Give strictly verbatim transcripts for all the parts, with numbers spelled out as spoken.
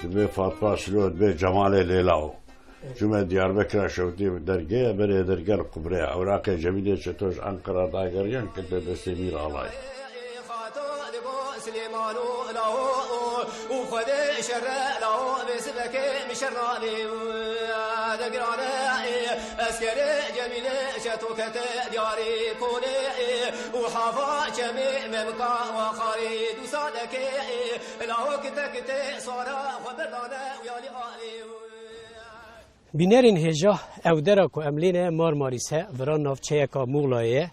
Dibê Fatma Silo, dibê Cemalê Lêlaw. Çûme Diyarbekira şewtî dergê, berê dergê li qubrê. Ewraqê Cemîlê Çeto ji Enqera dageriyan kete destê Mîr Alay. Xato digo Silêmano lawo û Xwedê şerre lawo bê sibekê min şer nalê. Degirane eskerê Cemîlê Çeto kete diyarê konê û hava çemê Memka wa xarê dûsa dekê. Lawo kite kite sara xwe berdane û yalî alê. Bînerên hêja, ew dera ku em lê ne Marmarîs e, vira navçeyeka Muxlayê ye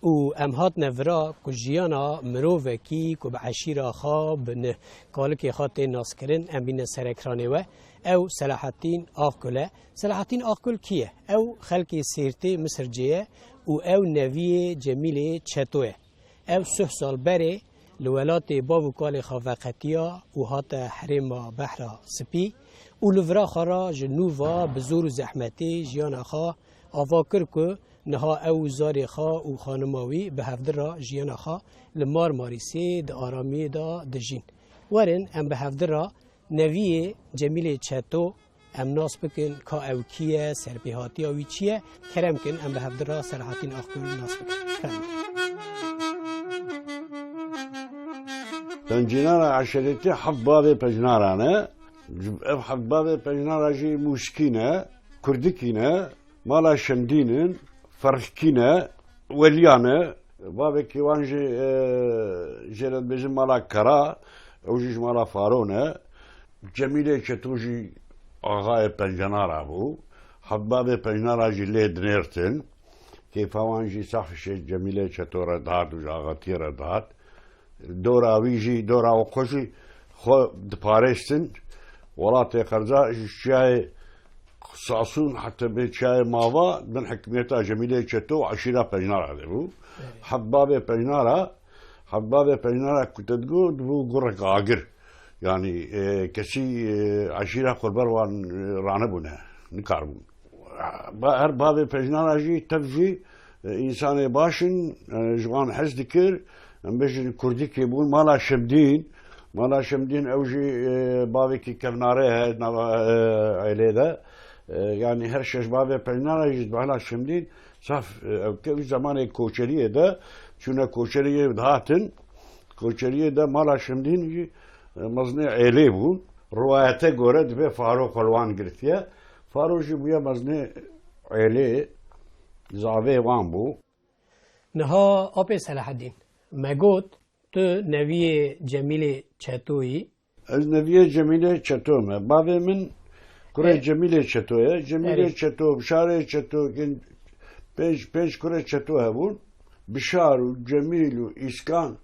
û em hatine vira ku jiyana mirovekî ku bi eşîra xwe, bi ni-, kalikê xwe tê naskirin, em bîne ser ekranê we. Ew Selahattîn Akgul e. Selahattîn Akgul kî ye? Ew xelkê Sêrtê Misircê ye û ew neviyê Cemîlê Çeto ye. Ew sih sal berê li welatê bav û kalê xwe veqetiya û hate herêma Behra Spî û li vira xwe re ji nû ve bi zor û zehmetê jiyana xwe ava kir ku niha ew û zarê xwe û xanima wî bi hevdi re jiyana xwe li Marmarîsê di aramiyê de dijîn. Werin em bi hevdi re neviyê Cemîlê Çeto em nas bikin, ka ew kî ye, serpêhatiya wî çi ye? Kerem kin, em bi hevdi re Selahattîn Akgul nas bikin. Kerem. Pencînara eşeretî heft bavê pejnaran e. Ev heft bavê pejnara jî Mûşkî ne, Kurdikî ne, Mala Şemdîn in, Ferxkî ne, Weliyan e. Bavekî wan jî, e, jê re dibêjin Mala Kera, ew jî ji Mala Faro ne. Cemîlê Çeto jî axayê Pencenara bû. Hebabê Pencenara jî lê dinêrtin. Kêfa wan jî sehf ji Cemîlê Çeto re dihat û ji axatiyê re dihat. Dora wî jî, dora xwe jî xwe diparêstin. Welatê Xerza ji çiyayê Sasûn heta bê çiyayê Mava bin hikmiyeta Cemîlê Çeto û eşîra Pejnara de bû. Belê. Hebabê Pejnara, hebabê Pejnara ku te digot, dibû gurek agir. Yanî, e, kesî, e, eşîra xwe ber wan, e, ranebûne, nikaribûn. Ba-, her bavê Pejnara jî, tev jî, e, însanê baş in, e, ji wan hez dikir. Em bêjin Kurdikê bûn, Mala Şemdîn. Mala Şemdîn ew jî, e, bavekî kevnare he, nava, e, ailê de. E, yanî her şeş bavê Pejnara jî Mala Şemdîn saf, e, ew ke wî zemanê koçeriyê de, çûne koçeriyê dihatin. Koçeriyê de Mala Şemdîn jî, e, mezinê ailê bûn. Riwayete gore dibê Faro xwe li wan girtiye. Faro jî bûye mezinê ailê, zavê wan bû. Niha apê Selahedîn, me got, tu neviyê Cemîlê Çetoyî. Ez neviyê Cemîlê Çeto me. Bavê min kurê E, Cemîlê Çeto ye. Cemîlê erê. Çeto, Bişarê Çeto, gen-, pênc, pênc kurê Çeto hebûn. Bişar û Cemîl û Îskan,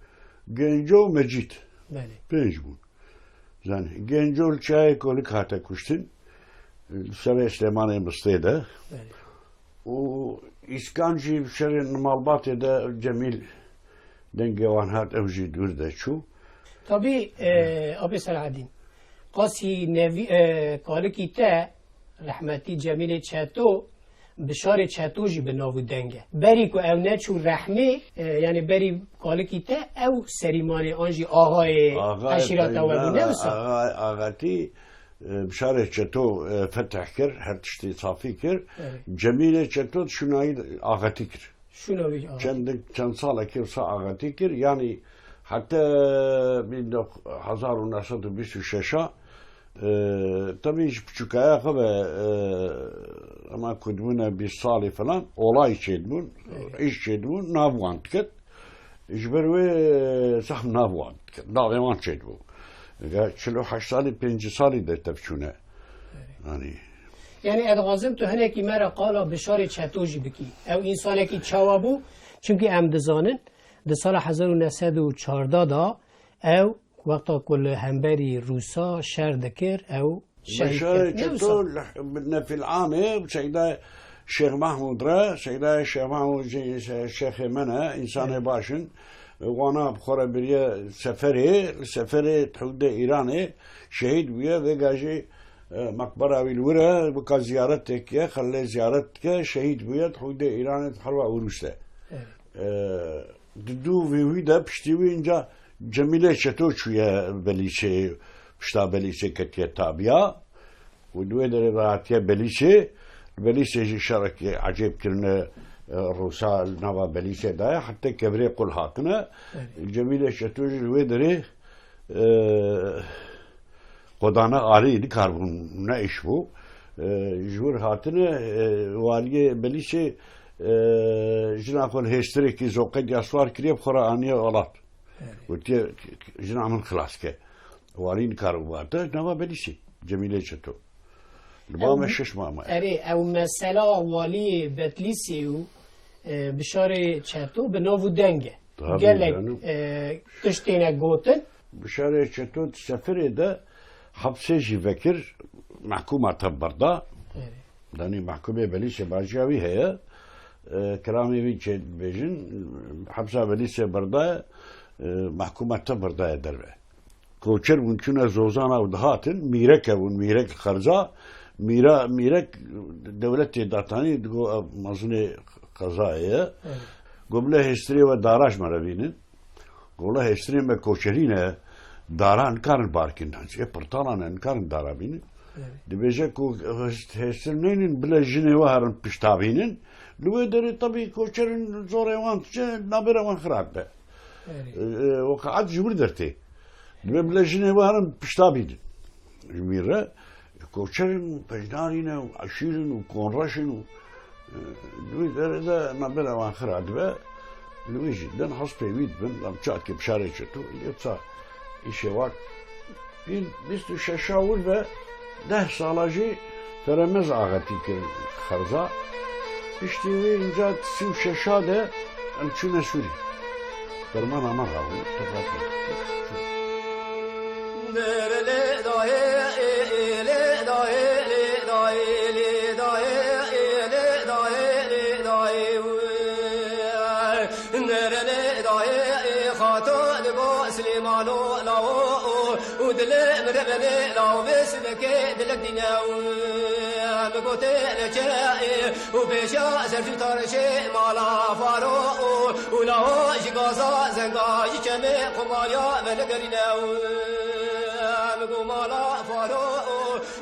Genco û Mecîd. Belê. Pênc bûn. Zanî, Genco li çiyayê Kolik hate kuştin. Li serê Silêmanê Mistê de. Belê. Û Îskan jî şerê Malbatê de Cemîl dengê wan hat, ew jî dûr de çû. Tabî, e, Abê Selahedîn, qasî nevî, e, kalikî te, rehmetî Cemîlê Çeto, Bişarê Çeto jî bi nav û deng e. Berî ku ew neçû rehmê, e, yanî berî kalikî te ew serîmanê an jî axayê Axa eşîra te we bû, ne Pejnara, wisa? Axa, axatî, e, Bişarê Çeto, e, fetih kir, her tiştî safî kir. Evet. Cemîlê Çeto şûnayî axetî kir. Şûnayî axetî. Çend, çend salekê wisa axetî kir. Yanî heta bin hezar û neh sed û bîst û şeş a, e, tabii ji piçûkaya xwe ve, e, ema ku dibûne bîst salî falan, olay çêdibûn, Evet. îş çêdibûn, nav wan diket. Ji ber wê, e, zehf nav wan diket. Dawê wan çêdibû. Ga çil û heşt salî, pêncî salî de tevçûne. Yanî. Yanî, ez dixwazim tu hinekî me re qala Bişarê Çeto jî bikî. Ew însanekî çawa bû? Çimkî em dizanin, di sala hezar û neh sed û çardeh de ew, wexta ku li hemberî Rûsa şer dikir, ew şehîd Bişarê ket. Ne Çeto wisa? Li, bi nefil amê, Seyda Şêx Mahmûd re, Seyda Şêx Mahmûd jî şe-, şêxê me ne, însanê Evet. baş in. Wana bi xwe re biriye seferê, li seferê di hewdê Îranê şehîd bûye, vêga jî, e, meqbera wî li wir e, weka ziyaretê dike, xelê ziyaret dike, şehîd bûye, di hewdê Îranê di herwa Urûs de. Evet. E, di dû vê wî de piştî wî inca Cemîlê Çeto çûye Belîçeyê. Pişta Belîsê ketiye Tabiya û di wê derê ve hatiye Belîsê. Li Belîsê jî şerekî ecêb kirine, e, Rûsa li nava Belîsê daye, heta kevirê qul hatine. Evet. Cemîlê Çeto jî li wê derê, e, qodana alî nikaribûn, ne îş bû. E, ji wir hatine, e, waliyê Belîsê, e, jina xwe li hêstirekî zoqedî ya siwar kiriye, bi xwe re aniye welat. Evet. Gotiye, jina min xilas ke. Walî nikaribû bihate nava Belîsê, Cemîlê Çeto. Li ba me şeş mame. Erê, ew mesela waliyê Betlîsê û, e, Bişarê Çeto bi nav û deng e. Tabii Gelek, canım. E, tişt têne gotin. Bişarê Çeto di seferê de hepsê jî vekir, mehkûma te berda. Erê. Danî mehkûmê Belîsê baciya wî heye. E, kilamê wî çê dibêjin, hepsa Belîsê berdaye, e, mehkûma te berdaye derve. Koçer bûn, çûne Zozana û dihatin, mîreke bûn, mîrek xerza, mîra, mîrek dewletê datanî, digo ev mezinê qezayê ye. Evet. Go bila hêstirê we dara ji me re bînin. Go bila hêstirê me koçerî ne, dara nikarin bar kin. Ê pirtala ne, nikarin dara bînin. Evet. Dibêje ku hêstir neynin, bila jinê we herin pişta bînin. Li wê derê tebî koçerin zorê wan diçe, nabêra wan xira dibe. Erê. E, e, weqaet ji wir dertê. Dibe bila jinê we herin pişta bînin. Ji mîr re, koçerin û pejnarî ne û eşîr in û konreş in û, e, di wî derê de nabêra wan xira dibe. Li wî jî din hespê wî dibin, lam çakê Bişarê Çeto, lê wisa îşê wak. Bîst û şeşa wir ve deh sala jî Teremez axetî kirin xerza. Piştî wî inca sî û şeşa de em çûne Sûrî. Fermana me rabû, toprak me. Nere le dayê xato digo Silêmano lawo û dilê min re benê law vê sibekê dilek dîne û min gotê neçe û pêşa ser jû tarşê mala faro û lawo ji gaza zenga ji çemê xumariya veligerîne û min go mala faro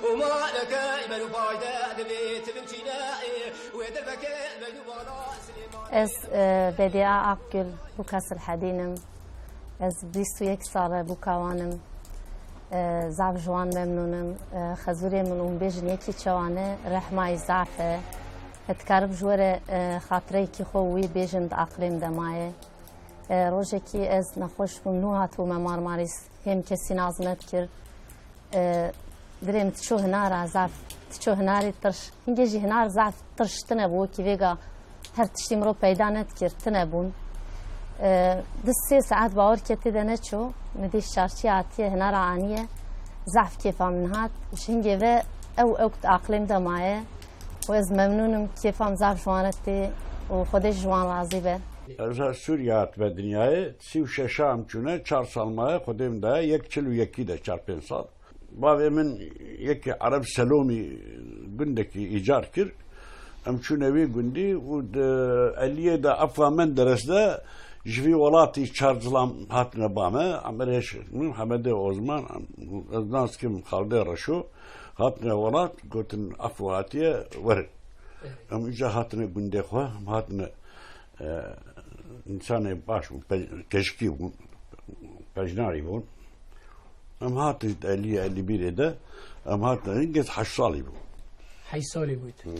û maleke ber û payde divê tivin çîne wê derbekê ber û bala Silêman. Ez, e, Bedia Akgül, bûka Silhedîn im. Ez bîst û yek sal e bûka wan im. E, zaf ji wan memnûn im. E, xezûrê min û bêjin yekî çawa ne, rehmayî zaf e. Hê dikarim ji we re, e, xatireyekî xwe wî bêjin di aqilê min de maye. E, rojekî ez nexweş bûm, nû hatibûme Marmarîs. Hêm kesî naz nedikir. E, dilê min diçû hinara zaf, diçû hinarî tirş. Hingê jî hinar zaf tirş tune bû, wekî vêga her tiştî mirov peyda nedikir, tune bûn. E, du sê saet bawer ke tê de neçû, min dî şarçî hatiye, hinara aniye, zaf kêfa min hat. Ji hingê ve ew ewk di aqilê min de maye û ez memnûn im, kêfa min zaf ji wan re tê û Xwedê ji wan razî be. Ez her Sûriye hatime dinyayê, sî û şeş em çûne, çar sal maye, Xwedê min daye, yek çil û yekî de, çar pênc sal. Bavê min yekî Ereb Selomî gundekî îcar kir. Em çûne wî gundî û di Eliyê de Efwa Menderes de ji vî welatî çar zilam hatine ba me. Emirê Şêx Mihemedê Ozman, ez nas kim Xaldê Reşo, hatine welat, gotin Efwa hatiye, werin. Em îca hatine gundê xwe, em hatine, e, însanê baş bû, pe-, keşkî bûn, pejnarî bûn. Em hatin elî, elî bîrê de, em hatin, hingê heşt salî bû. Heşt salî bûyt. Hı.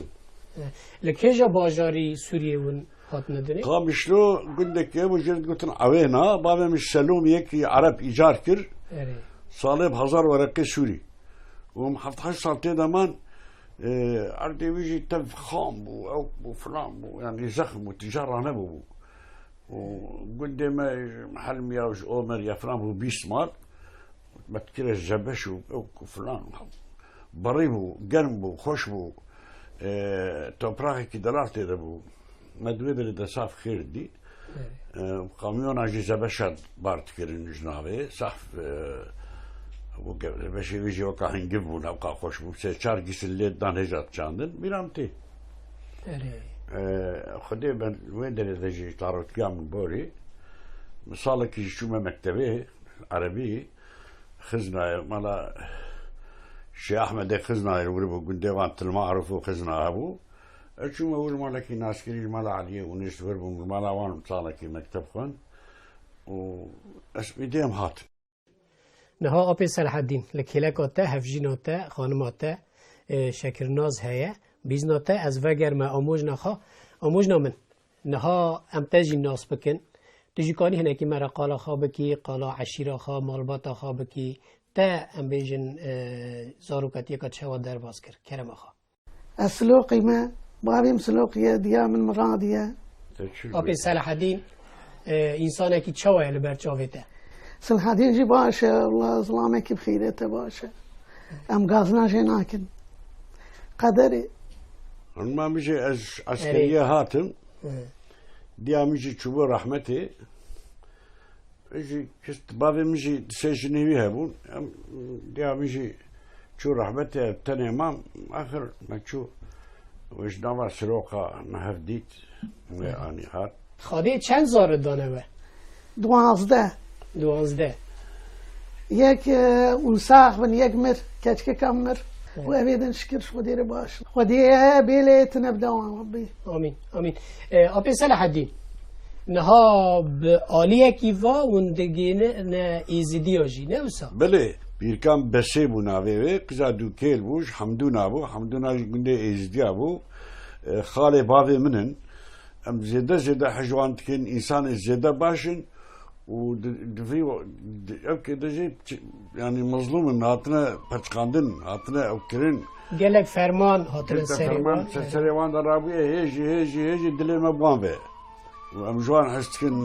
E, li kêja bajarî Sûriyê hûn hatine dinê? Qamişlo gundekê bû, jê re digotin Ewêna, bavê min Selomî yekî Ereb îcar kir. Erê. Salê bi hezar wereqê Sûrî. Û em heft heşt sal tê de man, e, erdê wî jî tev xam bû, ewk bû, filan bû, yanî zexm bû, tîja ranebûbû. Û gundê me ji Helmiya û ji Omer ya filan bû bîst mal. Me dikire zebeş û ewk û filan. Berî bû, germ bû, xweş bû. E, topraxekî delal tê de bû. Me di wê derê de zaf xêr dî. Evet. E, kamyona jî zebeşa bar dikirin ji navê. Zaf, e, bû ge-, beşê wî jî weka hingiv bûn, ewka xweş bû. Sê çar gîsin lê dan hêja diçandin. Bîra min tê. Erê. E, Xwedê ben wê derê de jî tarotkiya min borî. Min salekî jî çûme mektebê erebî. Xiznayê, mala Şêx Ehmedê Xiznayê li wir bû, gundê wan Til Maruf û Xizna hebû. Ez çûme wir, malekî naskirî ji mala Eliyê û nişt vir bûm, ji mala wan salekî mekteb xwend û ez êdî em hatin. Niha apê Selahedîn, li kêleka te, hevjîna te, xanima te, e, Şekirnaz heye. Bîzna te, ez vegerme amojna xwe, amojna min. Niha em te jî nas bikin. Tu jî kanî hinekî me re qala xwe bikî, qala eşîra xwe, malbata xwe bikî. Te, em bêjin, e, zarokatiyeka çawa derbas kir, kerema xwe. Ez Siloqî me, bavê min Siloqî ye, diya min Miradî ye. Apê Selahedîn, e, însanekî çawa ye li ber çavê te? Selahedîn jî baş e, wela zilamekî bi xîret e, baş e. Em gazina jê nakin. Qederê. Hema min jî ez Erê. eskeriyê hatim. Hı. Diya min jî çûbû rehmetê. Jî kist, bavê min jî sê jinê wî hebûn. Em, diya min jî çû rehmetê, tenê mam. Axir me çû, wê ji nava siroqa me hev dît. Wê anî hat. Xwedê çend zarê dane we? Duwazdeh. Duwazdeh. Yek, e, û sax bin, yek mir, keçkeka mir. Evet. Û evê din şikir ji Xwedê re baş. Xwedê bêlê tine bi dewan Rabbî. Amîn, amîn. E, Apê Selahedîn, niha bi aliyekî va hûn digihîne êzidiya jî, ne wisa? Belê, Pîrkan Besê bû navê wê, qîza Dûkêl bû, ji Hemdûna bû, Hemdûna jî gundê êzidiya bû. E, xalê bavê min in. Em zêde zêde hej wan dikin, însanê zêde baş in û di, di vî wa-, di, ev kê de jî çi, yanî mezlûm in, hatine peçqandin, hatine ew kirin. Gelek ferman hatine Gelek serê ferman wan. ser serê wan de rabûye, hê jî, hê jî, hê jî dilê me bi wan ve. Û em ji wan hez dikin,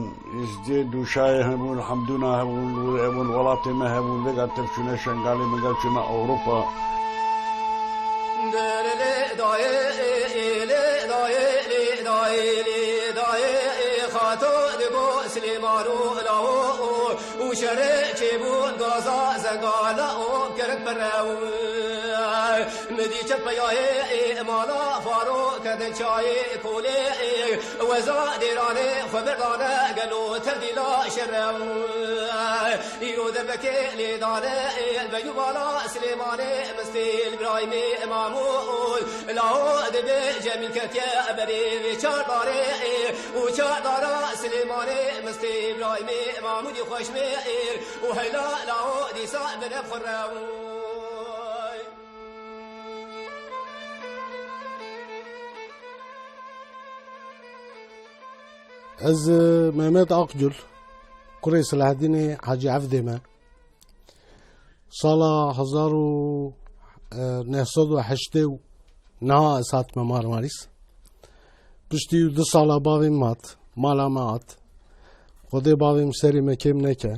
êzdiyê Dûşayê hebûn, Hemdûna hebûn, li wir hebûn, welatê me hebûn, vêga tev çûne Şengalê, me gel çûne Ewropa. Lê dayê, lê dayê, lê dayê, lê dayê, xato digo Silêmano lawo, û şerê çêbûn gaza zengala û kerek perew. Midî çepeyayê, ê, mala faro, kedin çayê kolê, ê, weza dêranê xwe merdane, gelo tevdîla şerew. Îro derbekê lê dane, ê, veyû bala Silêmanê, mistê li Birayîmê Mamûl. Laho dibe Cemîl ketiye berê vê çar darê, ê, û çar dara Silêmanê, mistê Birayîmê Mamûdî xweş mê, ê, û heyla laho dîsa bine xwe rew. Ez, e, Mehmet Akgül, kurê Selahaddînê Hacî Evdê me. Sala hezar û neh sed û heştê û neh ez hatime Marmarîs. Piştî du sala bavê min hat, mala me hat. Xwedê bavê min serê me kêm neke.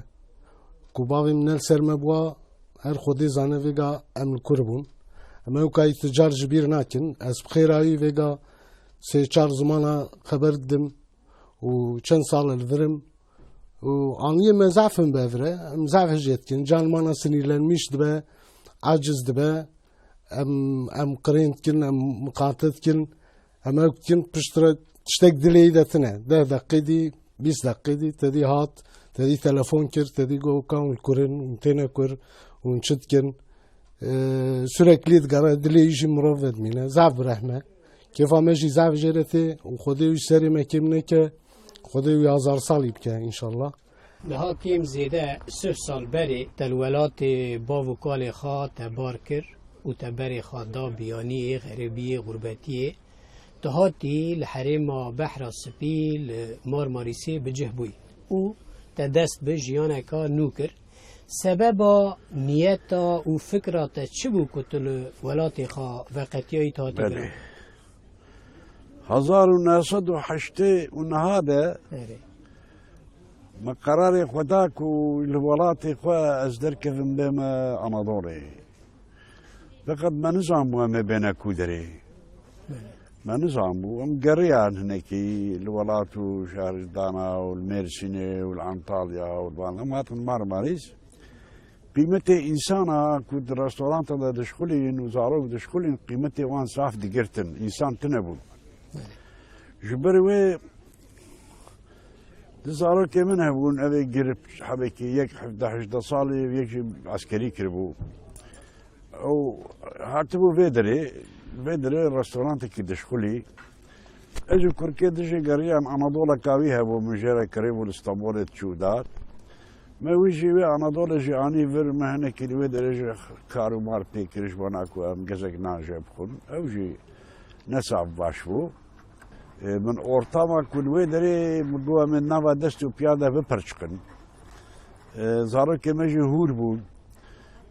Ku bavê min ne li ser me bûa, her Xwedê zane vêga em li kur bûn. Em ew kayî tu car ji bîr nakin. Ez bi xêra wî vêga sê çar zimana xeber didim û çend sal e li vir im. Û aniyê me zaf in bi vir e. Em zaf hijê dikin. Can mana sinîrlenmiş dibe, aciz dibe. Em, em qirên dikin, em miqate dikin. Em ew dikin, piştre tiştek dilê wî de tine. Deh deqê dî, bîst deqê dî, te dî hat, te dî telefon kir, te dî got, "Ka hûn li kur in, hûn têne kur, hûn çi dikin?" Ee, sürekli digere, dilê wî jî mirov vedimîne. Zaf bi rehme. Kêfa me jî zaf jê re tê û Xwedê wî serê me kêm neke, Xwedê wî hazar salî bike înşallah. Niha kêm zêde sih sal berê te li welatê bav û kalê xwe te bar kir û te berê xwe da biyaniyê, xerîbiyê, xurbetiyê. Tu hatî li herêma Behra Spî li Marmarîsê bi cih bûyî û te dest bi jiyaneka nû kir. Sebeba niyeta û fikra te çi bû ku tu li welatê xwe veqetiyayî, tu hatî Belê. bira? Hezar û neh sed û heştê û neh de Erê. me qerarê xwe da ku li welatê xwe ez derkevim bême Anadolê. Feqet me nizanbû em ê bêne ku derê. Belê. Me nizanbû. Em geriyan hinekî li welat û şahirdana û li Mêrsînê û li Antalya û li van. Em hatin Marmarîs. Qîmetê însana ku di restoranta de dişxulîn û zarok dişxulîn, qîmetê wan zaf digirtin. Însan tune bûn. Belê. Ji ber wê Di zarokê min hebûn, ev ê girip hebekî yek hevdeh hejdeh salî, yek jî eskerî kiribû. Ew hatibû vê derê, vê derê restorantekî dişxulî. Ez û kurkê dijî geriyan Anadoleka wî hebû, min jê re kirîbû li Stenbolê diçû dihat. Me wî jî wê Anadolê jî anî vir, me hinekî li wê derê jî kar û mar pê kir ji bona ku em gezek nan jê bixwin. Ew jî ne zaf baş bû. Ê, min ortama ku li wê derê min got, em ê nava dest û piya de bipirçiqin. Ê, zarokê me jî hûr bûn.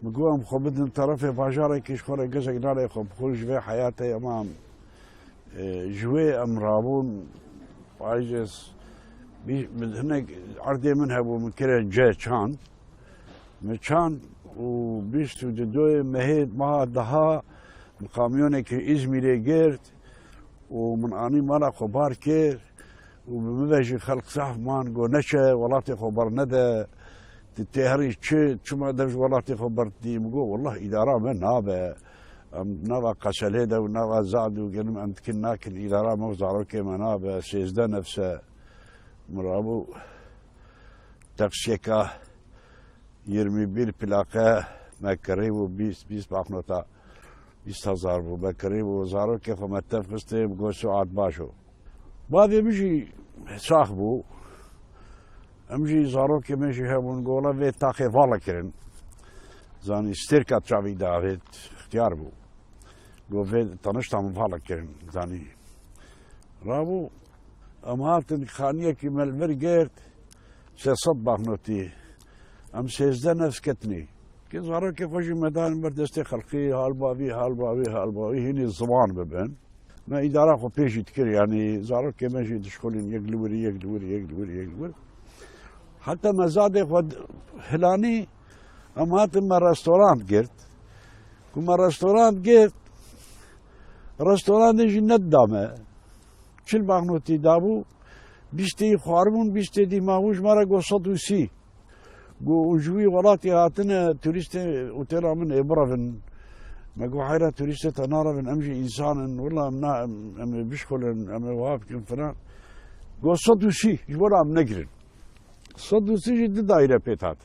Min got, em xwe bidin terefê bajarekî, ji xwe re gezek nanê xwe bixwin, ji vê heyatê em an, ê, ji wê em rabûn. Payîz, bî-, min hinek erdê min hebû, min kire ce çand. Min çand û bîst û dudoyê mehê, meha deha min kamyonekî Îzmîrê girt û min anî mala xwe bar kir û bi min ve jî xelk zehf man, got, "Neçe, welatê xwe bernede, tu tê herî çi, çima dev ji welatê xwe berdidî?" Min got, "Wellah îdara me nabe. Em nava Qeselê de û nava Zad û genim em dikin nakin, îdara me û zarokê me nabe, sêzdeh nefse." Min rabû taksiyeka yirmi bir plaqe me kirî bû, bîst, bîst banknota bîst hezar bû. Me kirî bû, zarokê xwe me tev xistê, bi got, "Suat baş o." Bavê min jî sax bû. Em jî zarokê me jî hebûn, gola vê taxê vala kirin. Zanî, stêrka çavî davêt, ixtiyar bû. Got, "Vê tanişta min vala kirin." Zanî. Rabû, em hatin xaniyekî me li vir girt, sê sed banknotî. Em sêzdeh nefs ketinê. Kê zarokê xwe jî me dan ber destê xelkî, hal bavî, hal bavî, hal bavî, hînî ziman bibin. Me îdara xwe pê jî dikir, yanî zarokê me jî dişxulîn, yek li wir, yek li wir, yek li wir, yek li wir. Heta me zadê xwe d-, hilanî, em hatin me restoran girt. Ku me restoran girt, restorandê jî nedida me. Çil banknotî dabû, bîstê xwaribûn, bîstê dî mabû, ji me re got sed û sî. Got, "Û ji wî welatî hatine turîstê otela min ê birevin." Me got, "Heyra turîstê te narevin, em jî însan in, wila em na, em, em ê bişxulin, em ê wiha bikin filan." Got, "Sed û sî, ji bo em negirin." Sed û sî jî du daîre pê dihat.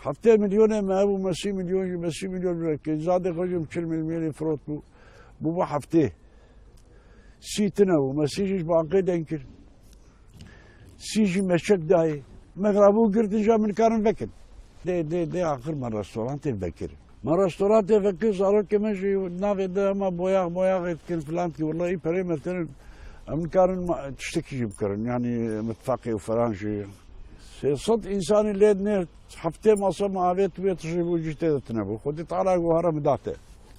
Heftê milyonê me hebû, me sî milyon jî, me sî milyon jî, ke zadê xwe jî çil milyonê firot bû, bû bû heftê. Sî tune bû, me sî jî ji bankê deng kir. Sî jî me çek dayê. Me rabû girtin, ja min karin vekin. Dê, dê, dê axir me restorantê vekir. Me restorantê vekir, zarokê me jî navê de hema boyax, boyaxê dikin filan ki, wellahî perê me tinin. Em nikarin ma-, tiştekî jî bikirin, yanî mitfaqê û filan jî. Sê sed însanî lê dinê heftê masa me avêt wê tiştê bû jî tê de tune bû. Xwedî Teala guhara min date.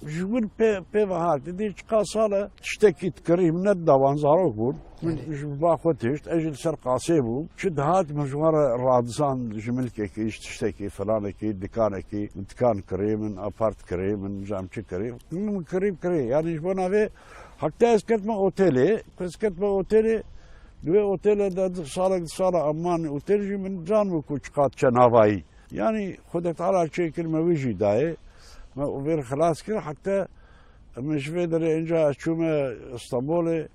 Ji wir pê, pê ve hat. Didî çiqa sal e tiştekî dikirî min nedida wan, zarok bûn. Min Erê. Ji ba xwe tişt, ez jî li ser qasê bûm. Çi dihat min ji wan re radizand, ji milkekî, ji tiştekî, filanekî, dikanekî. Min dikan kirî, min apart kirî, min zam çi kirî. Min kirî, kirî. Yanî ji bona vê heta ez ketme otelê, ez ketme otelê, di wê otelê de du salek, du sala em man otel jî min zanibû ku çiqat çe navayî. Yanî Xwedê Teala çêkir me wî jî dayê. Me vêr xilas kir, heta min ji vê derê inca ez çûme Stenbolê,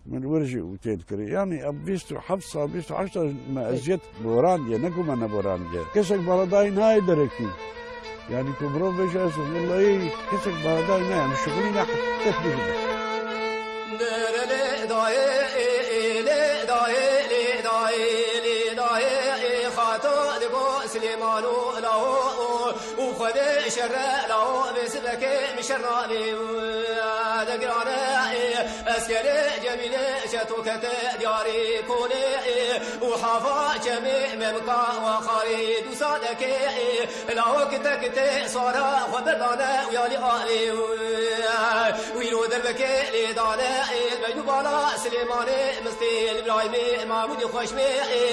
min wir jî û tê dikirî. Yanî em bîst û heft sal, bîst û heşt sal me eziyet borandiye, ne ku me neborandiye. Kesek beredayî nayê derekî. Yanî ku mirov bêje ez wellahî kesek beredayî nayê, em şixulî ne heta bêjin. Lê dayê, lê dayê, lê dayê, lê dayê, xato digo Silêmano lawo, û Xwedê şerre lawo, vê sibekê min şer nalê, de girane, eskerê Cemîlê çeto kete diyarê konê, û hava çemê memka wa xarê du sadekê, Lawok tek tê sara xwe berdane û yalî alê. Wîro derbekê lê dane, ê, Beydû bala Silêmanê, mistê li Birayimê, Mamûdê xweşmê, ê,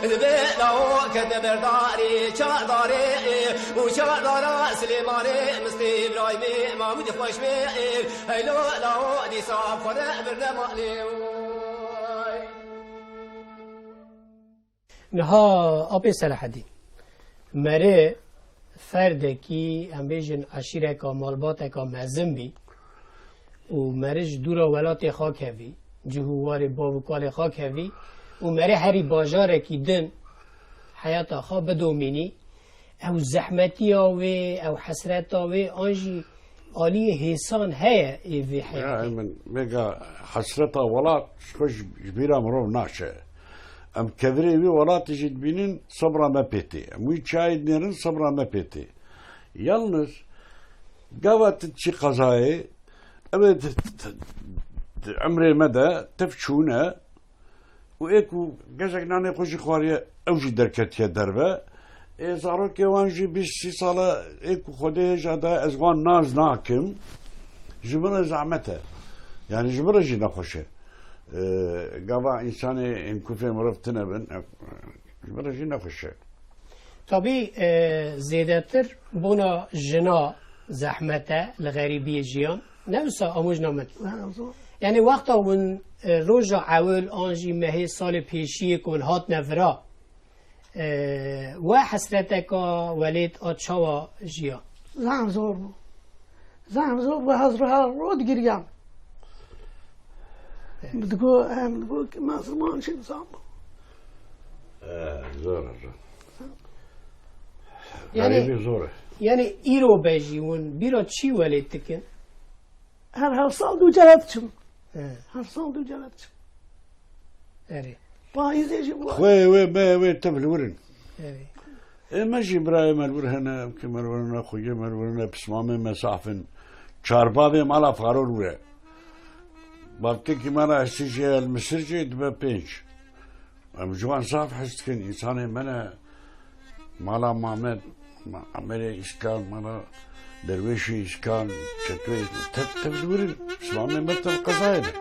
li vê lawo kete berdarê, çardarê, ê, û çardara Silêmanê, mistê Birayimê, Mamûdê xweşmê, ê, heylo lawo dîsa xwe re birne malê. Niha apê Selahedîn, merê ferdekî, em bêjin eşîreka, malbateka mezin bî û merê ji dûra welatê xwe kevî, cih û warê bav û kalê xwe kevî, û merê herî bajarekî din heyata xwe bidomînî, ew zehmetiya wê, ew hesreta wê, an jî aliyê hêsan heye ê vê Ya, heyatê. Min vêga hesreta welat ji xwe ji, ji bîra mirov naçe. Em kevirê wî welatê jî dibînin, sebra me pê tê. Em wî çiyayê dinêrin, sebra me pê tê. Yalniz, gava tu diçî qezayê, ew ê di, di, di, di emrê me de tev çûne, û ê ku gezek nanê xwe jî xwariye, ew jî derketiye derve. Ê zarokê wan jî bîst sî sal e, ê ku Xwedê hêja daye, ez wan nas nakim. Ji min re zehmet e. Yani ji min re jî nexweş e. Ee, gava însanê hînkufê mirov tune bin, e, ji min re jî nexweş e. Tabî, e, zêdetir bona jina zehmet e li xerîbiyê jiyan. Ne wisa amûjna min. Ha, zor. Yani wexta hûn, e, roja ewil an jî mehê salê pêşiyê ku hûn hatine vira, e, we hesreteka welêt a çawa jiya? Zehf zor bû. Zehf zor bû, ez roha rot giriyam. Evet. Digo, em, digo ki me ziman jî nizam bû. E, zor e, zor. Yani, Xerîbî zor e. Yani îro be jî hûn bîra çi welêt dikin? Her, her sal du cere diçim. He. Her sal du cere diçim. Erê. Payîzê jî bu. Xwê wê, me wê tev li wir in. Erê. Ê me jî birayê me li wir hene, evkê me li wir hene, xweyê me li wir hene, pismamê me zaf in. Çar bavê mala Faro li wir e. Bavkekî me re hesî jê li Misir jê dibe pênc. Em ji wan zaf hez dikin. Însanê me ne, mala Mamed, ma-, Emerê Îskan, mala Derwêşê Îskan, Çetoyê, tev, tev li wir in. Pismamê me tev qezayê de.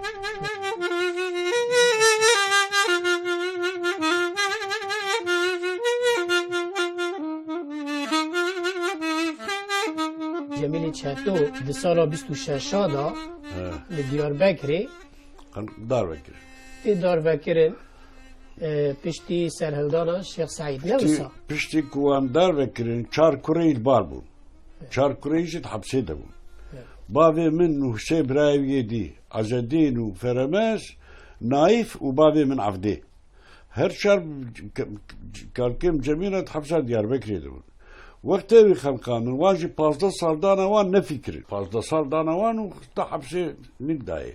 Cemîlê Çeto di sala bîst û şeş de He. li Diyarbekirê Qan-, darve kirin. Tê darvekirin, e, piştî serhildana Şêx Seîd, ne Piştî, wisa? Piştî ku wan darve kirin, çar kureyî li bar bûn. Evet. Çar kureyî jî di hepsê de bûn. Evet. Bavê min û sê birayê wî yê dî, Ezedîn û Feremez, Naîf û bavê min Evdê. Her çar ke-, kalkêm Cemîla di hepsa Diyarbekirê de bûn. Wextê wî xelqa min, wan jî pazdeh sal dana wan nefî kirin. Pazdeh sal dana wan û da hepsê nik dayê.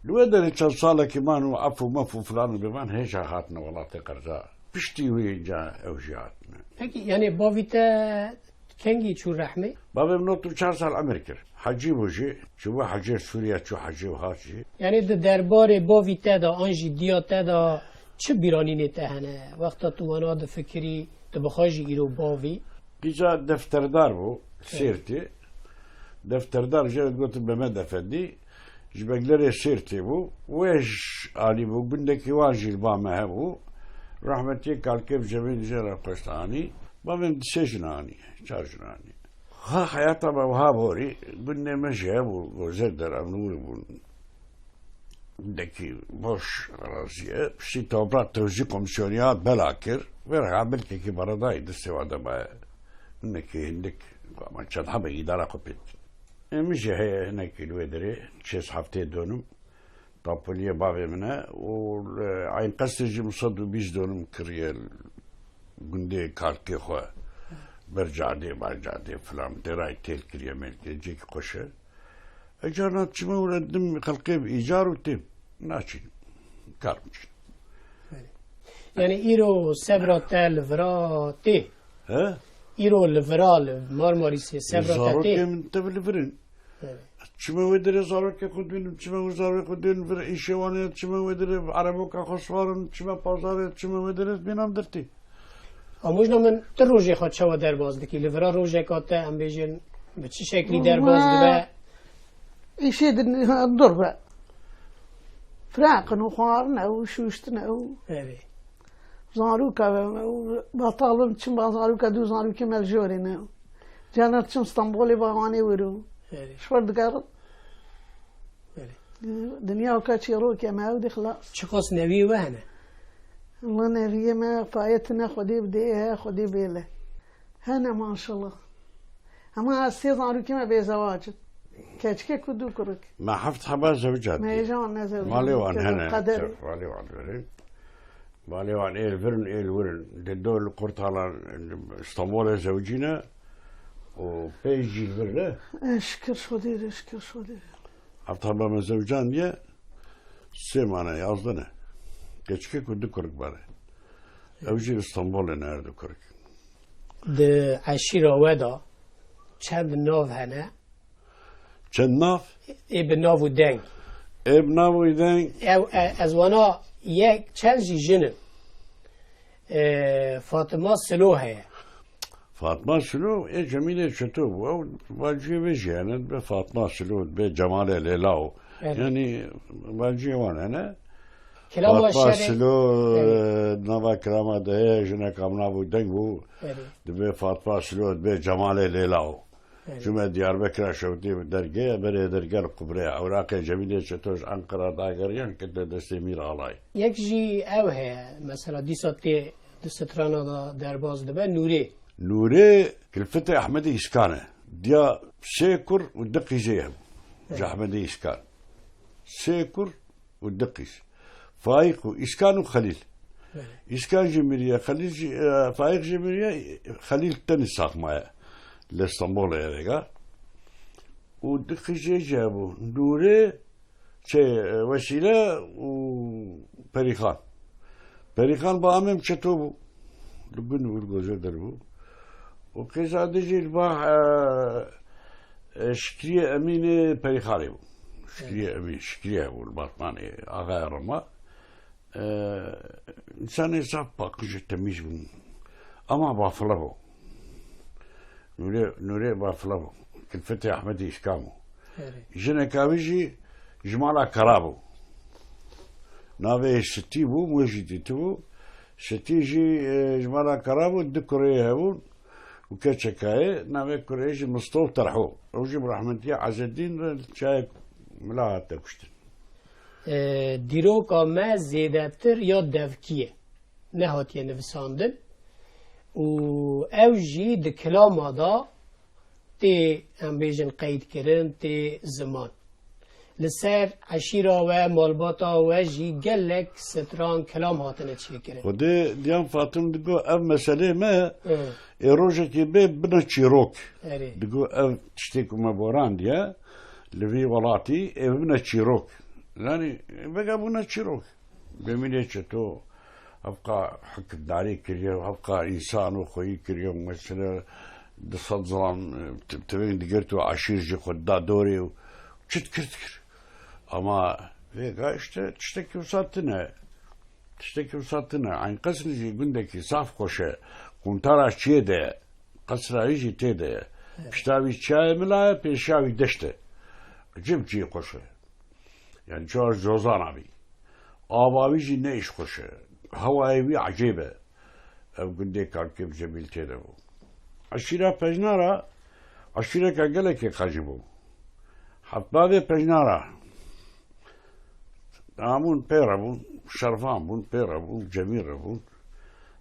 Li wê derê çend salekî man û ef û mef û filan û bêvan hêja hatine welatê qerza. Piştî wî ca ew jî hatine. Pekî, yani bavî te kengî çû rehmê? Bavê min nod û çar sal emir kir. Hecî bû jî, çûbû hecê Sûriye, çû hecê û hat jî. Yani di derbarê bavî te de, an jî diya te de çi bîranînê te hene? Wexta tu wana difikirî, tu bixwe jî îro bavî? Qîza defterdar bû, Evet. Sêrtê. Defterdar jê re digotin Mehmet Efendî, ji Beglerê Sêrtê bû. Wê ji alî bû, gundekî wan jî li ba me hebû. Rehmetiyê kalkê bi Cemîl jê re xwest anî. Bavê min di sê jin anî, çar jin anî. Ha, heyata me wiha borî, gundê me jî hebû, Gozer der em li wir bûn. Gundekî boş araziye, piştî toprak tewzî komisyonî hat bela kir, vê reha milkekî beredayî destê wan de maye. Hinekî hindik, ama çend hebe îdara xwe pê dikin. Ê min jî heye hinekî li wê derê, çêz heftê donim, tapuliyê bavê min e û li Eyn Qesrê jî min sed û bîst donim kiriye gundê kalkê xwe. Ber cadê, bar cadê filan, derayê têl kiriye mêl kiriye, cêkî xweş e. E, carna diçime û re didim xelkê bi îcar û têm. Naçînim. Karim çî. Belê. Yani îro sebra te li vira tê? He? Îro li vira, li Marmarîsê sebra te tê? Zarokê min tev li vir in. Evet. Çime wê derê zarokê xwe dibînim, çime wê zarokê xwe dibînim vir îşê wan e, çime wê derê ereboka xwe siwarim, çime pazarê, çime wê derê bînam dertê. Amûjna min, tu rojê xwe çawa derbas dikî? Li vira rojeka te, em bêjin, bi çi şeklî derbas dibe? Îşê din dur be. Firaqin û xwarin e û şûştin e û Erê. Zarûka be, û betal bim, çim ba zarûka, du zarûkê me li jorê ne. Caner çim Stenbolê ba wanê wiro. Erê. Ji xwe digerin. Belê. Dinya ka çîrokê me ew dê xilas. Çiqas neviyê we hene? Wela neviyê me payê tune, Xwedê bidê, he, Xwedê bêle. Hene maşallah. Hema ez sê zarokê me bêzewac in. Keçikek û du kurik. Me heft heba zewca Me dî. Hêja wan ne zewca Malê wan dî. Hene. Qederê. Malê wan verin. Balê wan ê li vir in, ê li wir in. Di do li Qurtalan, Stenbolê zewicîne û pênc jî li vir ne. Şikir şodê re, şikir şodê re. Heta ba me zewicandiye, sê mane, yazdeh ne. Keçikek û du kurik bare. Ew jî li Stenbolê ne, her du kurik. Di eşîra we de çend nav hene? Çend nav? Ê bi nav û deng. Ê bi nav û deng. Ew, e, ez wana yek çend jî jin in. E, Fatima Silo heye. Fatma Silo, ê Cemîlê Çeto bû. Ew baciyê vê jî hene, dibe Fatma Silo, dibe Cemalê Lêla û. Evet. Yanî baciyê wan hene. Kilama Fatma şerê. Silo, Evet. e, nava kilama de heye, jineka bi nav û deng bû. Evet. Dibe Fatma Silo, dibe Cemalê Lêla û. Evet. Çûme Diyarbekir'a şewtî dergê, berê dergê li Qubrê. Ewraqê Cemîlê Çeto ji Enqera dageriyan kete destê Mîr Alay. Yek jî ew heye, mesela dîsa tê di strana de derbas dibe, Nûrê. Nûrê Kilfetê Ehmedê Îskan e. Diya sê kur û du qîzê hebû. Evet. Ji Ehmedê Îskan. Sê kur û du qîz. Faîq û Îskan û Xelîl. Belê. Îskan jî miriye, Xelîl jî, e, Faîq jî miriye, Xelîl tenê sax maye. Li Stenbolê ye vêga. Û du qîzê jî hebû. Nûrê, şey, e, Wesîle û Perîxan. Perîxan ba Amêm Çeto bû. Li gund bû, li Gozer der bû. Û qêza din jî li ba, e, e, Şikriyê Emînê Perîxanê bû. Şikriyê Emîn, Şikriyê bû li Batmanê, axaya Roma. E, însanê zaf paqij û temîz bûn. Ama bafile bû. Nûrê, Nûrê bafile bû. Kilfetê Ehmedê Îskan bû. Erê. Jineka wî jî ji mala Kara bû. Navê Sitî bû, wê jî dîtibû. Sitî jî, e, ji mala Kara bû, du kurê hebûn û keçeka ye. Navê kurê jî Misto û Terho. Ew jî bi rehmetiya Ezedîn re çayek mila hate kuştin. E, dîroka me zêdetir ya devkî ye. Nehatiye nivisandin. Û ew jî di kilama de tê, em bêjin, qeydkirin, tê ziman. Li ser eşîra we, malbata we jî gelek stran kilam hatine çêkirin. Xwedê diyan Fatim digo ev meselê me Hı. ê rojekê bê bine çîrok. Erê. Digo ev tiştê ku me borandiye li vî welatî ê bibine çîrok. Yanî vega bûne çîrok. Cemîlê Çeto hevqa hikimdarî kiriye, hevqa însan û xweyî kiriye, mesela di sed zilam, e, ti-, tivên digirtu eşîr jî xwe da dorê û çi dikir dikir. Ama vêga işte tiştekî wisa tune. Tiştekî wisa tune. Eyn Qesrî jî gundekî zaf xweş e. Quntara çiyê de ye. Qesra wî jî tê de ye. Pişta wî çiyayê mila ye, pêşiya wî deşt e. Cib cî xweş e. Yani çar cozana bî. Ava wî jî ne îş xweş e. Hewayê wî ecêb e. Ev gundê Kalkê bi Cemîl tê de bû. Eşîra Pejnara, eşîreke gelekê qecî bû. Hevbavê Pejnara, Amûn pê re bûn, Şervan bûn, pê re bûn, Cemîl re bûn.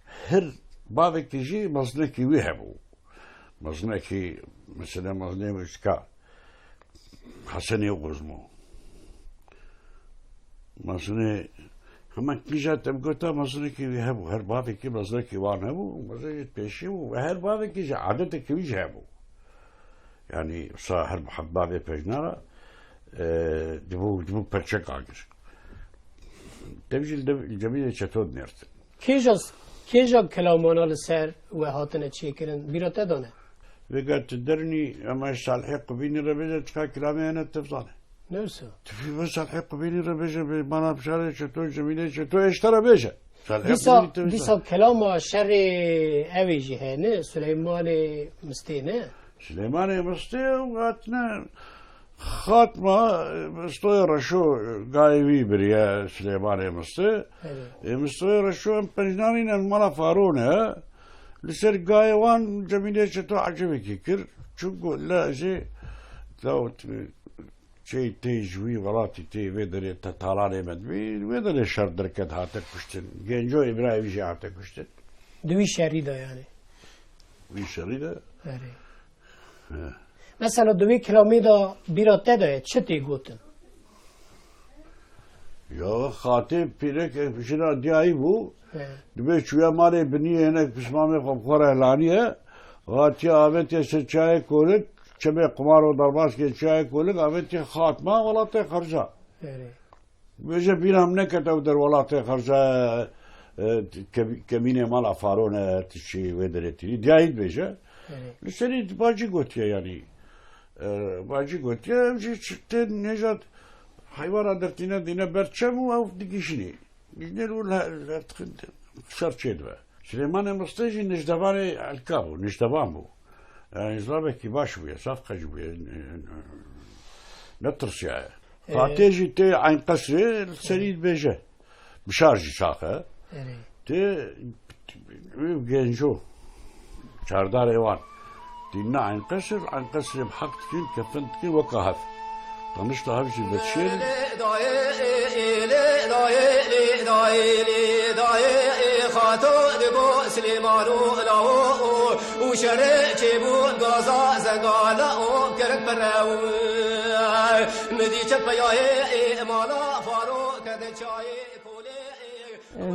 Her bavekî jî mezinekî wî hebû. Mezinekî, mesela mezinê wê çika, Hesenê Quzmo. Mezinê, hema kîja te bigota mezinekî wî hebû. Her bavekî mezinekî wan hebû, mezinekî pêşî bû. Ve her bavekî jî adetekî wî jî hebû. Yani, wisa her, her bavê Pejnara, e, dibû, dibû perçek agir. Dev jî li dev, li Cemîlê Çeto dinêrtin. Kêja, kêja kilamana li ser we hatine çêkirin, bîra te de ne? Vêga tu dernî, ema ji Salihê Qubînî re bêje, çiqa kilamê hene tu bizane. Ne wisa? Tu fî bi Salihê Qubînî re bêje, bi mana Bişarê Çeto, Cemîlê Çeto, ê ji te re bêje. Salihê Dîsa, Qubînî te wisa. Dîsa kilama şerê evê jî heye, ne? Suleymanê Mistê, ne? Silêmanê Mistê û hatine Xatma, Mistoyê Reşo gayê wî biriye Silêmanê Mistê. Evet. Ê, Mistoyê Reşo em Pejnarî ne, mala Faro ne. Li ser gayê wan Cemîlê Çeto ecebekî kir. Çunku le jê dawet çê tê ji wî welatî tê vê derê te talanê me dibî, vê derê şer derket hate kuştin. Genco Îbrahîmî jî hate kuştin. Di wî şerî de yani. Wî şerî de. Erê. He. Mesela di wî kilamî de bîra te de ye, çi tê gotin? Ya xatê pîrek jina diyayî bû, He. Dibê çûye malê biniyê hinek pismamê xwe bi xwe re hilaniye, hatiye avêtiye ser çiyayê Kolik, çemê qumar û derbazkê çiyayê Kolik, avêtiye xatma welatê Xerca. Erê. Dibêje bîra min nekete ew der welatê Xerca, e, ke-, kemînê mala Faro ne, tiştî wê derê tînî. Diyayî dibêje. Erê. Li serî bacî gotiye yanî. E, bacî gotiye, ew jî çi-, tê nêja heywana dertîne dîne ber çem û ew digihîjinî. Dîner û li her, her tixin şer çêdibe. Silêmanê Mistê jî niştevanê Elka bû, niştevan bû. Yani zlavekî baş bûye, zaf qeç bûye. Ne, ne, netirsiyaye. Ee, Fatê jî tê Eyn Qesrê, li serî dibêje. Bişar jî sax e. Erê. Tê, wî genco. Çardarê wan. Dînine Eyn Qesr, Eyn Qesrê bi heq dikin, kefin dikin, weka hev. Tanişta hev jî vedişêrin.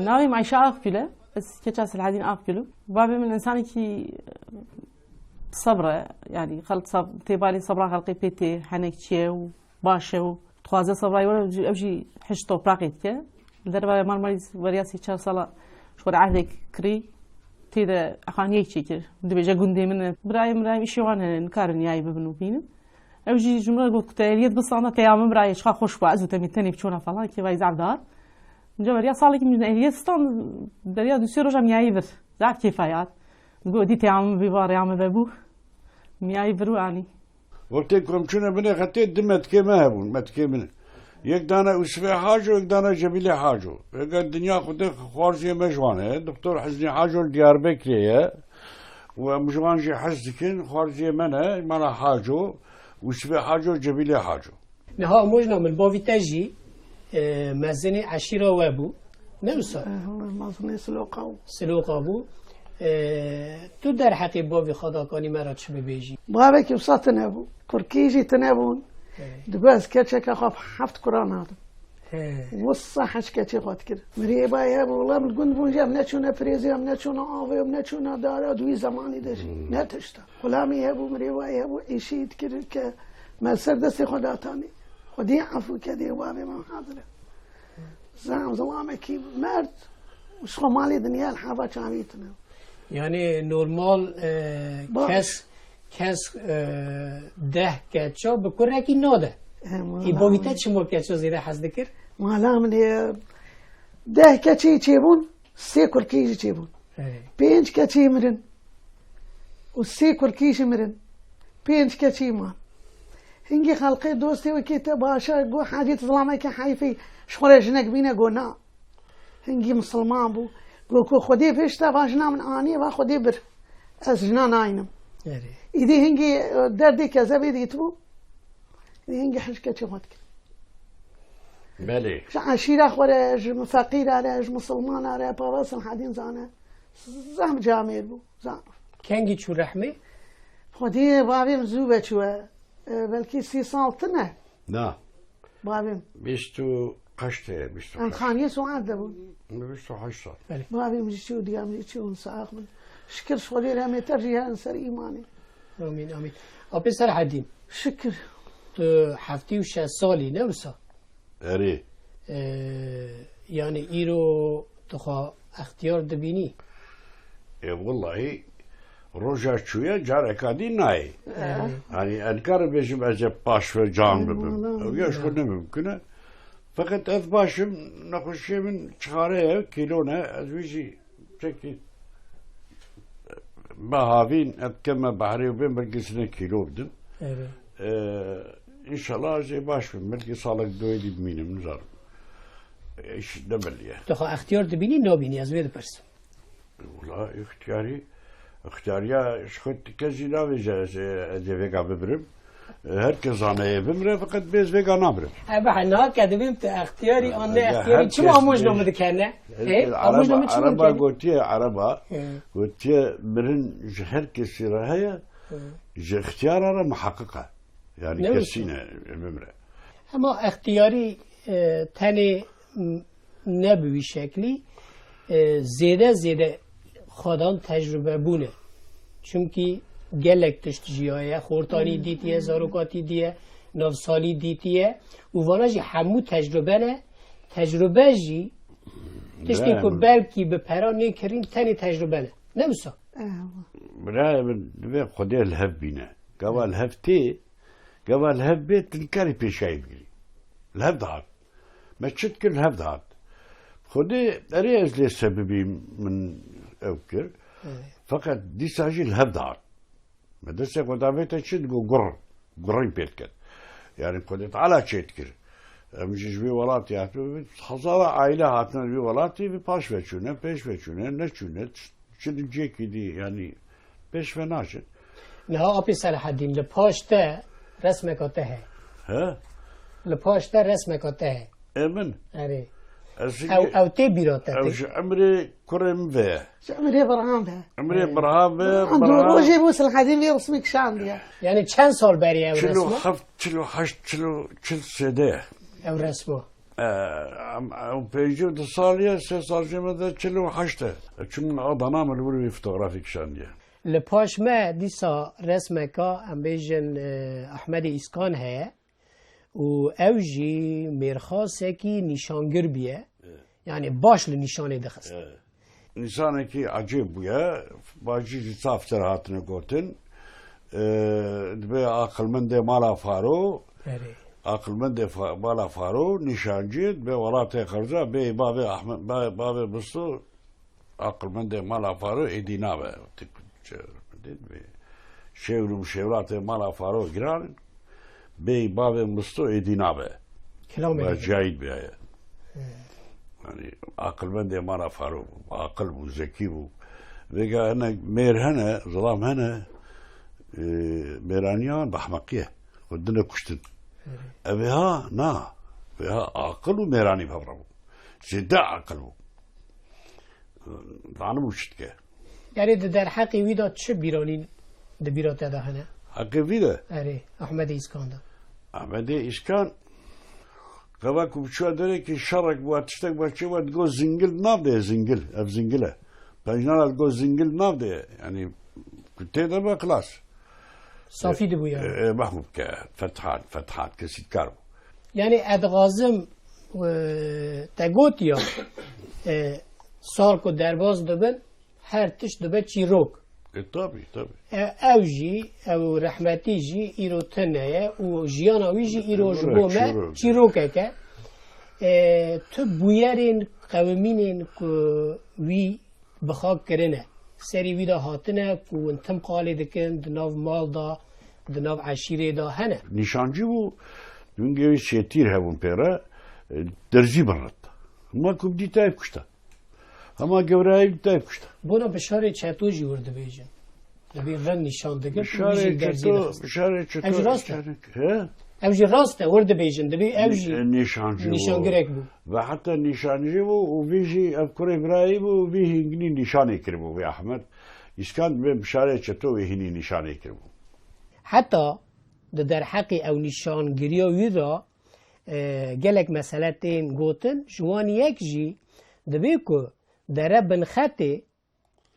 Navê min Ayşe Akgül e. Ez keça Selahedîn Akgül im. Bavê min însanekî sebr e, yanî xelk seb-, têbalê sebra xelkê pê tê, henekçî ye û baş e û dixwaze sebra were, ew jî hişt topraqê dike. Li dervaya Marmarîs weriya sê çar sala ji xwe re ehdek kirî, tê de exaniyek çêkir. Dibêje gundê min e. Birayê min, birayê min îşê wan hene, nikarin niyayî bibin û bînin. Ew jî ji min re got ku te ehliyet bistanda, te ya min birayê çiqa xweş bû, ez û te mê tenê biçûna falan, kêfa wî zaf dihat. Înca beriya salekî min ehliyet stand, beriya du sê roja miyayî vir. Zaf kêfa wî hat. Got, dî te ya min bî, va rêya min vebû. Miyayî vir û anî. Wextê ku em çûne binê xetê, du metkê me hebûn, metkê min. Yek dane Ûsifê Haco, yek dane Cebîlê Haco. Yek dinya xwedê xwarziyê me ji wan e. Doktor Hiznî Haco li Diyarbekirê ye. Û em ji wan jî hez dikin, xwarziyê me ne, mala Haco, Ûsifê Haco, Cebîlê Haco. Niha amojna min bavî te jî, e, mezinê eşîra we bû. Ne wisa? E, mezinê Siloqa bû. Siloqa bû. E, tu derheqê bavê xwe de kanî me re çi bibêjî? Bavekî wisa tune bû. Kurkî jî tune bûn. He. Digot ez keçeke xwe bi heft kura nadim. He. Wisa hej keçê xwe dikir. Mirê bayê hebû, wela min gund bûn jî em neçûne pirêzê, em neçûne avê, em neçûne dara di wî zemanî de jî. Hmm. Ne tişta. Xulamî hebû, mirêwayî hebû, êşî dikir ke me li ser destê xwe datanî. Xwedî efû ke dê bavê min hazir e. Zam zilamekî merd, ji xwe malê dinya li heva çavî tine. Yani normal, e, Baş. kes, kes, e, deh keça bi kurekî nade. Em, Î mala bavî te min. Çima keça zêde hez dikir? Mala min ê deh keçî çêbûn, sê kurkî jî çêbûn. Erê. Pênc keçî mirin. Û sê kurkî jî mirin. Pênc keçî man. Hingî xelqê dostê wekî te baş e, got, Hacî, tu zilamekî heyfî, ji xwe re jinek bîne, got, na. Hingî misilman bû. Got, ku Xwedê pêş te va jina min anî, va Xwedê bir. Ez jina naynim. Erê. Îdî hingî, e, derdê kezebê dîtibû. Îdî hingî hej keçê xwe dikir. Belê. Ji eşîra xwe re, ji feqîra re, ji misilmana re, Papa Selahedîn zane. Zehf camêr bû, zaf. Kengî çû rehmê? Xwedî bavê min zû veçû e. E, belkî sî sal tine. Na. Bavê min. Bîst û heşt heye, bîst û heşt. Em xaniyê Suad de bûn. Bîst û heşt sal. Belê. Bavê min jî çû, diya min jî çû, hûn sax bin. Şikir ji Xwedê re em ê te jî herin ser îmanê. Amîn, amîn. Apê Selahedîn. Şikir. Tu heftê û şeş salî ne wisa? Erê. Ee, yani îro tu xwe extiyar dibînî? Ê, wellahî roja çûye careka dî nayê. Erê. Hani ez nikarim bêjim ez ê paş ve can bibim. Wala. Ew ya ji xwe ne mimkun e. Feqet ez baş im, nexweşiyê min çixare ye, kîlo ne, ez wî jî çekî me havîn, ez keme behrê û bên belkî sine kîlo bidim. Evet. Ee, înşallah ez ê baş bim. Belkî salek doyê dî bimînim, nizanim. Îş ne belî ye. Tu xwe extiyar dibînî, nabînî, ez wê dipirsim. Wala, îxtiyarî, îxtiyariya ji xwe ti kes jî navêje, ez, ez ê vêga bibirim. Her kes zane yê bimire, feqet bê ez vêga nabirim. E, be, niha ke dibêm tu extiyarî an ne extiyarî, çima amojna min dikene? Ê, amojna min çima dikene? Ereba gotiye, ereba. He. Gotiye, mirin ji her kesî re heye, he, ji ixtiyara re muheqqiq e. Yani kesî ne, bimire. Hema extiyarî, e, tenê, m-, ne bi wî şeklî. E, zêde zêde xwedan tecrube bûne. Çimkî gelek tişt jiyaye, xortanî dîtiye, zarokatî diye, navsalî dîtiye û vana jî hemû tecrube ne. Tecrube jî tiştê Birayê ku min. belkî bi pera nêkirîn tenê tecrube ne. Ne wisa? Ewa. Birayê min, divê Xwedê li hev bîne. Gava li hev tê, gava li hev bê, tu nikarî pêşayî bigirî. Li hev dihat. Me çi dikir, li hev dihat. Xwedê, erê ez lê sebibî min ew kir. Evet. Feqet dîsa jî li hev dihat. Me destê xwe davête çi digo gur, gurî pê diket. Yani Xwedê Teala çê dikir. Em jî ji vê welatê hatibû, hezara aile hatine li vê welatê, vê paş ve çûne, pêş ve çûne, neçûne, çi di cihekî dî, yani pêş ve naçin. Niha Apê Selahaddîn, li paş te resmeka te heye. He? Li paş te resmeka te heye. Ê min? Erê. Ez Ew, ew tê bîra te, ew tê. Ji emrê kurê min ve ye. Ji emrê birhan ve. Emrê Erê. birhan ve, Birhan birhan. Rojê bû Selahaddîn vê resmî kişandiye. Yani çend sal berî ew resma? Çil û heft, çil û heşt, çil û, çil sê de. Ew resma. E, em, em pêncî û du sal ye, sê sal jê me de çil û heşt e. Çûm Adana, min li wir wî fotografî kişandiye. Li paş me dîsa resmeka, em bêjin, e, Ahmedê Îskan heye û ew jî mêrxasekî nîşangir bûye. Evet. Yani baş li nîşanê dixist. Evet. Însanekî ecêb bûye, bajî jî zaf ser hatine gotin. E, dibê aqilmendê mala Faro, Erê. aqilmendê fa-, mala Faro, nîşancî, dibê welatê Xerza, bê bavê Ahmed, ba-, bavê Bisto, aqilmendê mala Faro êdî nabe. Tik-, çi-, dibê şêwr û şêwratê mala Faro giran in. Bê bavê Bisto êdî nabe. Kilamê Ba dibê. cayîd bîyaye. Hmm. Yani aqilmendê mala Faro bû, aqil bû, zekî bû. Vêga hene mêr hene, zilam hene, e, mêraniyan bi ehmeqî ye. Xwe dine kuştin. Evet. Ev ê ha, na. Vê ha aqil û mêranî bi hev re bû. Zêde aqil bû. Zanibû çi dike. Erê di derheqê wî de çi bîranîn di bîra te de hene? Heqê vî de? Erê, Ahmedê Îskan de. Ahmedê Îskan, gava ku biçûya derekî şerek bû, tiştek bû, çi bû, digot zingil nav de, zingil, ev zingil e. Pencinara digot zingil nav de, yani ku tê de be xilas. Safî dibû yani. E, e, mahmû bike, fethat, fethat, kesîtkar bû. Yani ez dixwazim, e, te gotiya, e, sal ku derbas dibin, her tişt dibe çîrok. E, tabii, tabii. E, ew jî, ew rehmetî jî îro tune ye û jiyana wî jî îro ji bo me çîrok e. çîrokek e. E, tu bûyerên qewimînên ku wî bi xak kirine, serî wî de hatine ku hûn tim qalê dikin, di nav mal de, di nav eşîrê de hene. Nîşancî bû, dungê wî sê tîr hebûn pê re, e, derzî bin ret. Ma ku dî te kuşta. Hema gewreyayî te kuşta. Bona bişarê çeto jî wir dibêjin. Dibî rind nîşan digir, û wî jî Bişarê derzî çeto, dixist. bişarê çeto, Ev jî rast e? çeto, he? Ev jî rast e, wir dibêjin. Dibî ev jî Nî-, nîşancî bû. nîşangirek bû. Ve heta nîşancî bû û vî jî ev kurê birayî bû û vî hîngî nîşanê kiribû vê Ahmed. Îskan dibê bişarê çeto wê hînî nîşanê kiribû. Heta di derheqê ew nîşangiriya wî de, e, gelek mesele tên gotin. Ji wan yek jî dibê ku dere bin xetê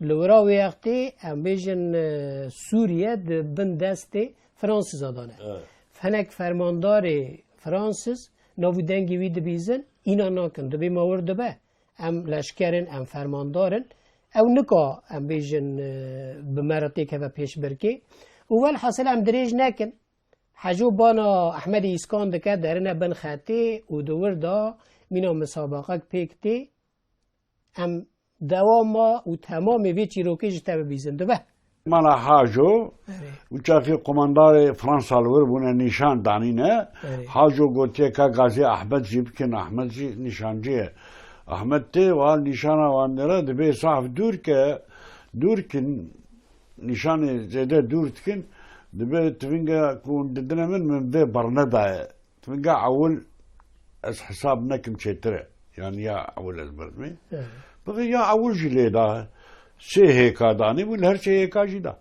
li wira wê wextê, em bêjin, e, Sûriye di bin destê Fransiza de ne. Evet. Hinek fermandarê Fransiz nav û dengê wî dibîzin, îna nakin, dibê ma wir dibe. Em leşker in, em fermandar in. Ew nika, em bêjin, e, bi me re têkeve pêşbirkê. Û welhasil em dirêj nekin. Heco bana Ehmedê Îskan dike, derine bin xetê û di wir de mîna misabaqek pêk tê. Em dewama û temamê vê çîrokê ji te bibîzin. Dibe? Mala Haco, Erê. û çaxê qomandarê Fransa li wir bûne, nîşan danîne. Erê. Haco gotiye ka gazê Ahmed jî bikin, Ahmed jî nîşancî ye. Ahmed tê, wan nîşana wan nêre, dibê saf dûr ke, dûr kin, nîşanê zêde dûr dikin, dibê tivinga ku hûn didine min, min vê bernedaye. Tivinga ewil ez hesab nekim çêtir e. Yani ya ewil ez berdimê. Evet. Bixê ya ewil jî lê da. Sê hêka danî bû, li her sê hêka jî da.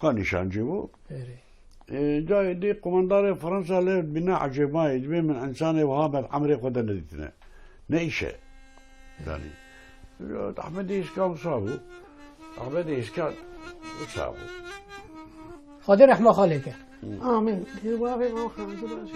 Ka nîşancî bû. Evet. E, carê dî qomandarê Fransa lê bîne ecêbayê, dibê min însanê wiha me emrê xwe de nedîtine. Ne îş e. Yani Ehmedê Îşka wisa bû. Ehmedê Îşka wisa bû. Xwedê rehma xalê ke. Amîn. Dê bavê me xanzî baş.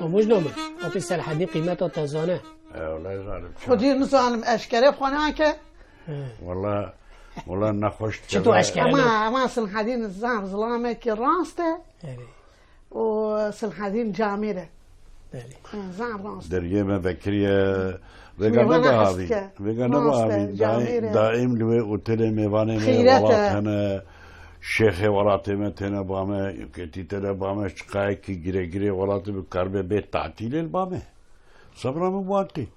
Amûjna min, apê Selhedîn qîmeta te zane. E, wele zalim. Xwedî nizanim eşkere xwe nake. He. Wele, wele nexweş dike. Çi tu eşkere Ama, nake? Ama Silhedîn zaf zilamekî rast e. Erê. Û Silhedîn camêr e. Belê. He, zaf rast e. Dergê me vekiriye. Vêga Mêvana neba hest avî. ke. Vêga neba Rast e, avî. Daî-, camêr e. Daîm li wê otelê mêvanê me Xîret e. welat hene. Şêxê welatê me têne ba me, yeketî têne ba me, çiqayekî giregirê welatê bi karibe bê tatîlê li ba me. Sebra min wantî.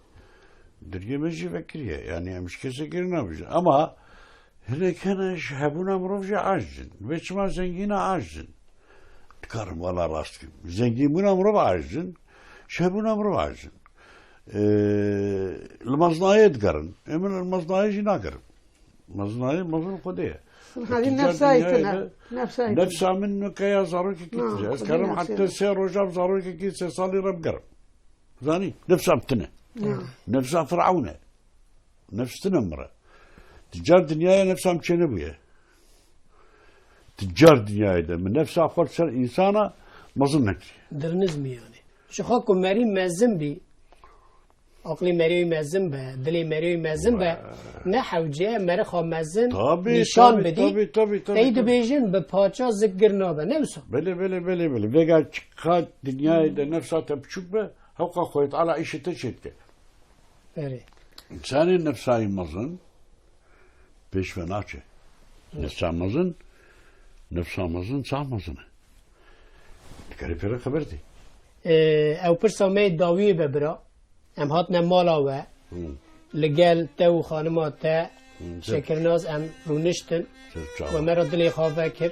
Dirgê me jî vekiriye. Yani em ji kesê girê nabêjin. Ama hinek hene ji hebûna mirov jî aciz in. Vê çima zengîna aciz in. Dikarim wela rast kim. Zengînbûna mirov aciz in. Ji hebûna mirov aciz in. Ee, li mezinayê digerin. Ê min li mezinayê jî nagerim. Mezinayê mezin Xwedê ye. Hevî Hetice nefsa yê dinyayê tine. de Nefsa yê tine. Nefsa min nuke ya zarokekî Na, tije. Ez Xwedê karim nefsê heta de. sê roja bi zarokekî sê salî re bigerim. Zanî? Nefsa min tine. Ya. Nefsa Firavun e. Nefs tine min re. Ti car dinyayê nefsa min çênebûye. Ti car dinyayê de min nefsa xwe li ser însana mezin nekiriye. Dirniz mî yani. Ji xwe ku merî mezin bî, aqlê merî mezin be, dilê merî mezin be, Wa- ne hewce merixa mezin Tabii, nîşan tabii, bidî. tabii, tabii, tabii, Ey tabii. dibêjin bi paça zik gir nabe. Ne wisa? Belê, belê, belê, belê. Vêga çiqat dinyayê de nefsa te biçûk be, hewqa Xwedê Teala îşê te çêdike. Erê. Însanê nefsayî mezin pêş ve naçe. Nefsa mezin, nefsa mezin, ça mezin e. Dikarî pê re xeber dî. Ee, ew pirsa me yê dawiyê be bira. Em hatine mala we. Hı. Li gel te û xanima te Hı, ser- Şekirnaz em rûniştin. Ser çava. We me re dilê xwe vekir.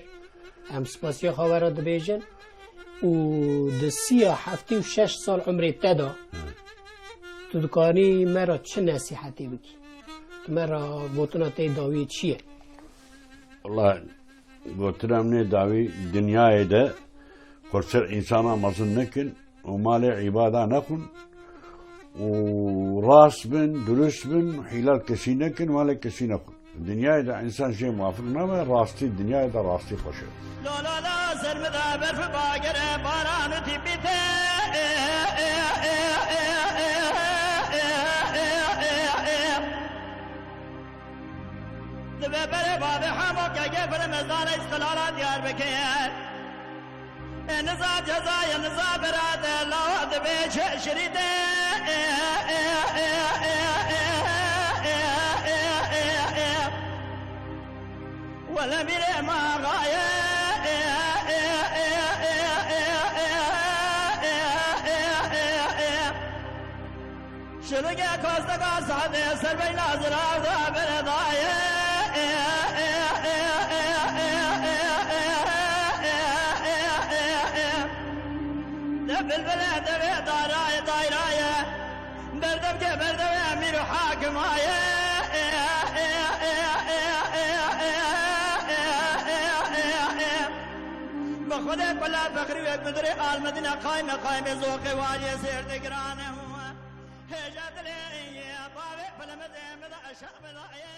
Em spasiya xwe we re dibêjin. Û di siya heftê û şeş sal umrê te de Hı. tu dikanî me re çi nesîhetê bikî? Tu me re gotina te yê dawiyê çi ye? Wela gotina min ê dawî dinyayê de xwe li ser însana mezin nekin û malê îbada nexwin û rast bin, durust bin, hîla li kesî nekin, malê kesî nexwin. Dinyayê de însan jê muwafiq nabe, rastî dinyayê de rastî xweş e. La la la, ser min de berf bagere, baran û tîpîte. Dibe berê bavê hemo ke gefir mezane îstilala Diyarbekir. E niza cezayê niza birade lawa dibê çeşirî de. Wele mîrê maxaye. Şirige kosteka sade ser beyna zirarda beredaye. De bilbile devê daraye dayraye. Berdevke berdeve emîr û hakimaye. Bi Xwedê kula fexrî wek bi dirê almedine qayme qayme zoqê waliyê sêr de girane. Hêja dilê ye, bavê filemedê me de eşa belaye.